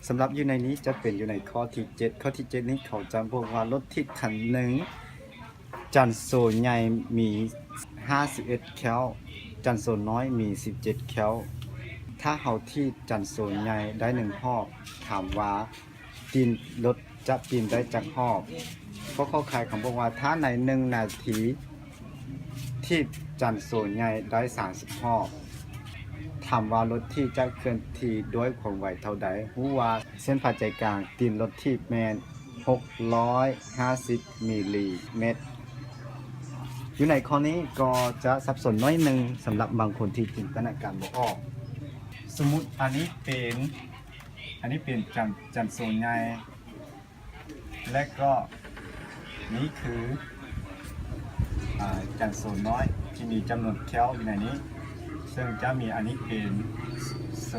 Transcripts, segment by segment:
ສຳລັບຢູ່ໃນນີ້ຈະເປັນຢູ່ໃນຂໍ້ທີເຈັດ. ຂໍ້ທີເຈັດນີ້ເຂົາຈະບອກວ່າລົດຖີບຄັນໜຶ່ງ ຈັນໂຊໃຫຍ່ມີຫ້າສິບເອັດແຂ້ວ, ຈັນໂຊນ້ອຍມີສິບເຈັດແຂ້ວ. ຖ້າເຮົາຖີບຈັນໂຊໃຫຍ່ໄດ້ໜຶ່ງຮອບ, ຖາມວ່າຕີນລົດຈະປິ່ນໄດ້ຈັກຮອບ? ຂໍ້ ຂໍໄຂ່ ເຂົາບອກວ່າ ຖ້າໃນໜຶ່ງນາທີ ຖີບຈັນໂຊໃຫຍ່ໄດ້ສາມສິບຮອບ, ຖາມວ່າລົດຖີບຈະເຄື່ອນທີ່ດ້ວຍຄວາມໄວເທົ່າໃດ? ຮູ້ວ່າເສັ້ນຜ່າໃຈກາງຕີນລົດຖີບແມ່ນຫົກຮ້ອຍຫ້າສິບມິລລີແມັດ. ຢູ່ໃນຂໍ້ນີ້ກໍຈະສັບສົນໜ້ອຍໜຶ່ງ ສຳລັບບາງຄົນທີ່ຈິນຕະນາການບໍ່ອອກ. ສົມມຸດອັນນີ້ເປັນ ອັນນີ້ເປັນຈັນ ຈັນໂຊໃຫຍ່ ແລະກໍນີ້ຄື ອາ ຈັນໂຊນ້ອຍທີ່ມີຈຳນວນແຂ້ວຢູ່ໃນນີ້ ເຊິ່ງຈະມີອັນນີ້ເປັນໂຊ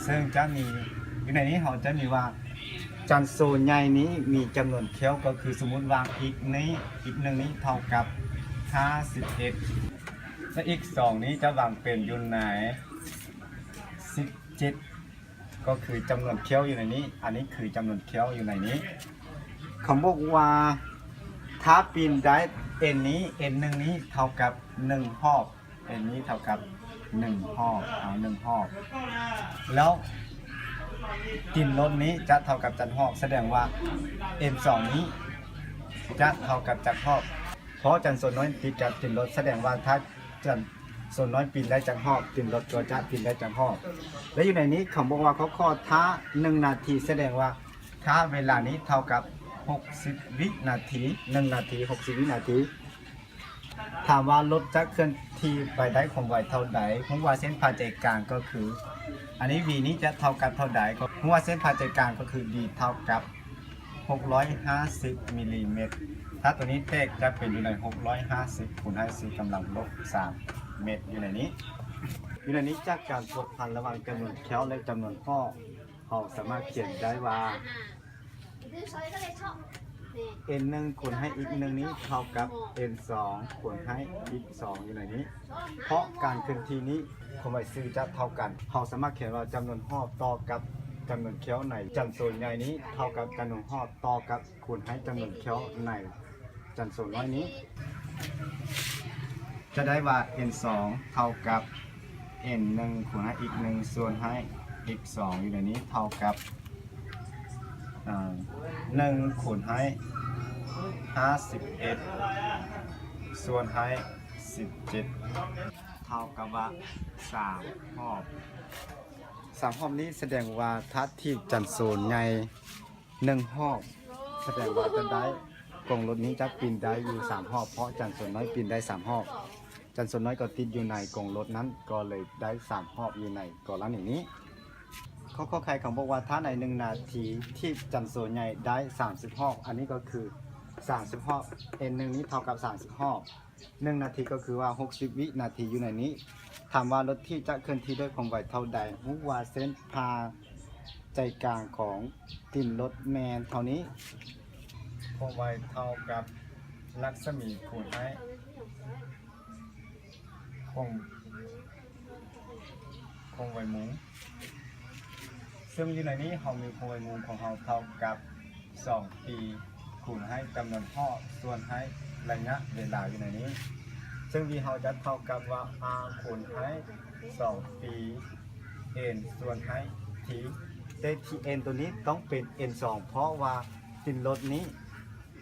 ເຊິ່ງຈະມີ ຢູ່ໃນນີ້ເຮົາຈະມີວ່າ ຈັນໂຊໃຫຍ່ນີ້ມີຈຳນວນແຂ້ວ ກໍຄືສົມມຸດວ່າອິກນີ້ ອິກໜຶ່ງນີ້ເທົ່າກັບຫ້າສິບເອັດ ແລະອິກສອງນີ້ຈະວາງເປັນຢູ່ໃນສິບເຈັດ ກໍຄືຈຳນວນແຂ້ວຢູ່ໃນນີ້ ອັນນີ້ຄືຈຳນວນແຂ້ວຢູ່ໃນນີ້. ເຂົາບອກວ່າ ຖ້າປິ່ນໄດ້ເອັນນີ້ ເອັນໜຶ່ງນີ້ເທົ່າກັບໜຶ່ງຮອບ ເອັນນີ້ເທົ່າກັບໜຶ່ງຮອບ ເອົາໜຶ່ງຮອບ ແລ້ວຕີນລົດນີ້ຈະເທົ່າກັບຈັກຮອບ ສະແດງວ່າເອັນສອງນີ້ຈະເທົ່າກັບຈັກຮອບ ເພາະຈັນໂຊນ້ອຍຕິດກັບຕີນລົດ ສະແດງວ່າຖ້າ ຈັນໂຊນ້ອຍປິ່ນໄດ້ຈັກຮອບ ຕີນລົດກໍຈະປິ່ນໄດ້ຈັກຮອບ. ແລະຢູ່ໃນນີ້ເຂົາບອກວ່າ ຂໍ້ ຂໍ້ ຖ້າໜຶ່ງນາທີ ສະແດງວ່າຖ້າເວລານີ້ເທົ່າກັບຫົກສິບວິນາທີ ໜຶ່ງນາທີຫົກສິບວິນາທີ. ຖາມວ່າລົດຈະເຄື່ອນທີ່ໄປໄດ້ຄວາມໄວເທົ່າໃດ? ຮູ້ວ່າເສັ້ນຜ່າໃຈກາງກໍຄື ອັນນີ້ V ນີ້ຈະເທົ່າກັບເທົ່າໃດ? ກໍຮູ້ວ່າເສັ້ນຜ່າໃຈກາງກໍຄື D ເທົ່າກັບ ຫົກຮ້ອຍຫ້າສິບມິລລີແມັດ. ຖ້າຕົວນີ້ແຕກຈະເປັນຢູ່ໃນຫົກຮ້ອຍຫ້າສິບຄູນໃຫ້ສີ່ກຳລັງລົບສາມແມັດ ຢູ່ໃນນີ້. ຢູ່ໃນນີ້ຈາກການພົວພັນລະຫວ່າງຈຳນວນແຂ້ວ ແລະ ຈຳນວນຮອບ ເຮົາສາມາດຂຽນໄດ້ວ່າ ເອັນໜຶ່ງຄູນໃຫ້ອິກໜຶ່ງນີ້ເທົ່າກັບເອັນສອງຄູນໃຫ້ອິກສອງ ຢູ່ໃນນີ້. ເພາະການເຄື່ອນທີ່ນີ້ຄວາມໄວຊື່ຈະເທົ່າກັນ ເຮົາສາມາດຂຽນວ່າຈຳນວນຮອບຕໍ່ກັບຈຳນວນແຂ້ວໃນຈັນໂຊໃຫຍ່ນີ້ເທົ່າກັບຈຳນວນຮອບຕໍ່ກັບ ຄູນໃຫ້ຈຳນວນແຂ້ວໃນຈັນໂຊນ້ອຍນີ້ ຈະໄດ້ວ່າເອັນສອງເທົ່າກັບເອັນໜຶ່ງຄູນໃຫ້ອິກໜຶ່ງສ່ວນໃຫ້ອິກສອງ ຢູ່ໃນນີ້ເທົ່າກັບ ອາ ໜຶ່ງຄູນໃຫ້ຫ້າສິບເອັດສ່ວນໃຫ້ສິບເຈັດ ເທົ່າກັບວ່າສາມຮອບ. ສາມຮອບນີ້ສະແດງວ່າຖ້າຖີບຈັນໂຊໃຫຍ່ ໜຶ່ງຮອບ ສະແດງວ່າຈະໄດ້ ກົງລົດນີ້ຈະປິ່ນໄດ້ຢູ່ສາມຮອບ ເພາະຈັນໂຊນ້ອຍປິ່ນໄດ້ສາມຮອບ ຈັນໂຊນ້ອຍກໍຕິດຢູ່ໃນກົງລົດນັ້ນ ກໍເລີຍໄດ້ສາມຮອບຢູ່ໃນກໍລະນີນີ້. ຂໍ້ ຂໍໄຂ່ ເຂົາບອກວ່າ ຖ້າໃນໜຶ່ງນາທີ ຖີບຈັນໂຊໃຫຍ່ໄດ້ສາມສິບຮອບ ອັນນີ້ກໍຄືສາມສິບຮອບ ເອັນໜຶ່ງນີ້ເທົ່າກັບສາມສິບຮອບ ໜຶ່ງນາທີກໍຄືວ່າຫົກສິບວິນາທີ ຢູ່ໃນນີ້. ຖາມວ່າລົດຖີບຈະເຄື່ອນທີ່ດ້ວຍຄວາມໄວເທົ່າໃດ? ຮູ້ວ່າເສັ້ນຜ່າໃຈກາງຂອງຕີນລົດແມ່ນເທົ່ານີ້ ຄວາມໄວເທົ່າກັບລັດສະໝີຄູນໃຫ້ຄວາມ ຄວາມໄວມຸງ ເຊິ່ງຢູ່ໃນນີ້ເຮົາມີຄວາມໄວມຸງຂອງເຮົາເທົ່າກັບສອງປີ ຄູນໃຫ້ຈຳນວນຮອບ ສ່ວນໃຫ້ໄລຍະເວລາຢູ່ໃນນີ້ ເຊິ່ງ V ເຮົາຈະເທົ່າກັບວ່າ R ຄູນໃຫ້ສອງປີ N ສ່ວນໃຫ້ T ແຕ່ T N ຕົວນີ້ຕ້ອງເປັນ N ສອງ ເພາະວ່າຕີນລົດນີ້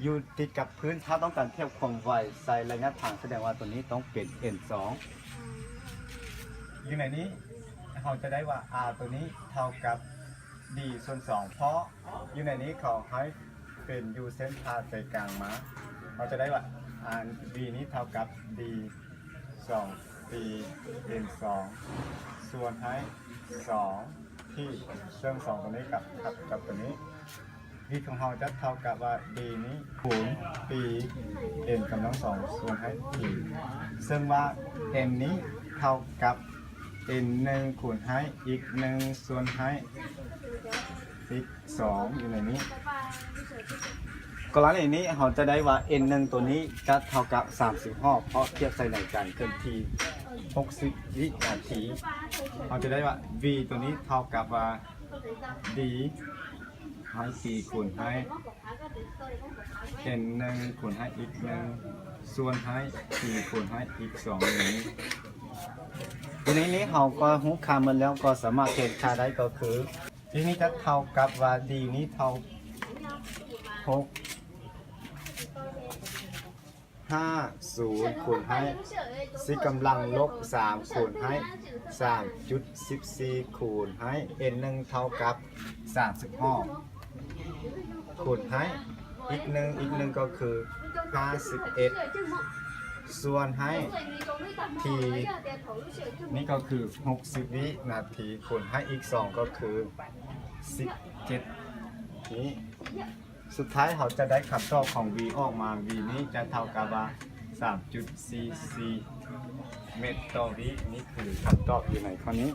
ຢູ່ຕິດກັບພື້ນ ຖ້າຕ້ອງການທຽບຄວາມໄວໃສ່ໄລຍະທາງ ສະແດງວ່າຕົວນີ້ຕ້ອງເປັນ N ສອງ. ຢູ່ໃນນີ້ເຮົາຈະໄດ້ວ່າ R ຕົວນີ້ເທົ່າກັບ D ສ່ວນສອງ ເພາະຢູ່ໃນນີ້ເຂົາໃຫ້ເປັນຢູ່ເສັ້ນຜ່າໃຈກາງມາ ເຮົາຈະໄດ້ວ່າ R V ນີ້ເທົ່າກັບ D ສອງປີ N ສອງ ສ່ວນໃຫ້ສອງ T ເຊິ່ງສອງຕົວນີ້ກັບ ກັບ ກັບຕົວນີ້ V ຂອງເຮົາຈະເທົ່າກັບວ່າ D ນີ້ຄູນປີ N ກຳລັງສອງ ສ່ວນໃຫ້ T ເຊິ່ງວ່າ N ນີ້ເທົ່າກັບ N ໜຶ່ງຄູນໃຫ້ X ໜຶ່ງ ສ່ວນໃຫ້ X ສອງ ຢູ່ໃນນີ້. ກໍລະນີນີ້ເຮົາຈະໄດ້ວ່າ N ໜຶ່ງຕົວນີ້ຈະເທົ່າກັບສາມສິບຮອບ ເພາະທຽບໃສ່ໃນການເຄື່ອນທີ່ຫົກສິບວິນາທີ ເຮົາຈະໄດ້ວ່າ V ຕົວນີ້ເທົ່າກັບວ່າ D ໃຫ້ T ຄູນໃຫ້ N ໜຶ່ງຄູນໃຫ້ X ໜຶ່ງ ສ່ວນໃຫ້ T ຄູນໃຫ້ X ສອງ ນີ້. ທີນີ້ນີ້ເຮົາກໍຮູ້ຄ່າໝົດແລ້ວ ກໍສາມາດແທນຄ່າໄດ້ ກໍຄື ທີນີ້ຈະເທົ່າກັບວ່າ D ນີ້ເທົ່າ ຫົກ ຫ້າ ສູນ ຄູນໃຫ້ ຊິກຳລັງລົບ ສາມ ຄູນໃຫ້ ສາມຈຸດສິບສີ່ ຄູນໃຫ້ N ໜຶ່ງເທົ່າກັບ ສາມສິບຫ້າ ຄູນໃຫ້ X ໜຶ່ງ X ໜຶ່ງກໍຄື ຫ້າສິບເອັດ ສ່ວນໃຫ້ T ນີ້ກໍຄື ຫົກສິບ ວິນາທີ ຄູນໃຫ້ X ສອງກໍຄື ສິບເຈັດ ນີ້. ສຸດທ້າຍເຮົາຈະໄດ້ຄຳຕອບຂອງ V ອອກມາ V ນີ້ຈະເທົ່າກັບວ່າ ສາມຈຸດສີ່ສີ່ ເມັດຕໍ່ວິ ນີ້ຄືຄຳຕອບຢູ່ໃນຂໍ້ນີ້.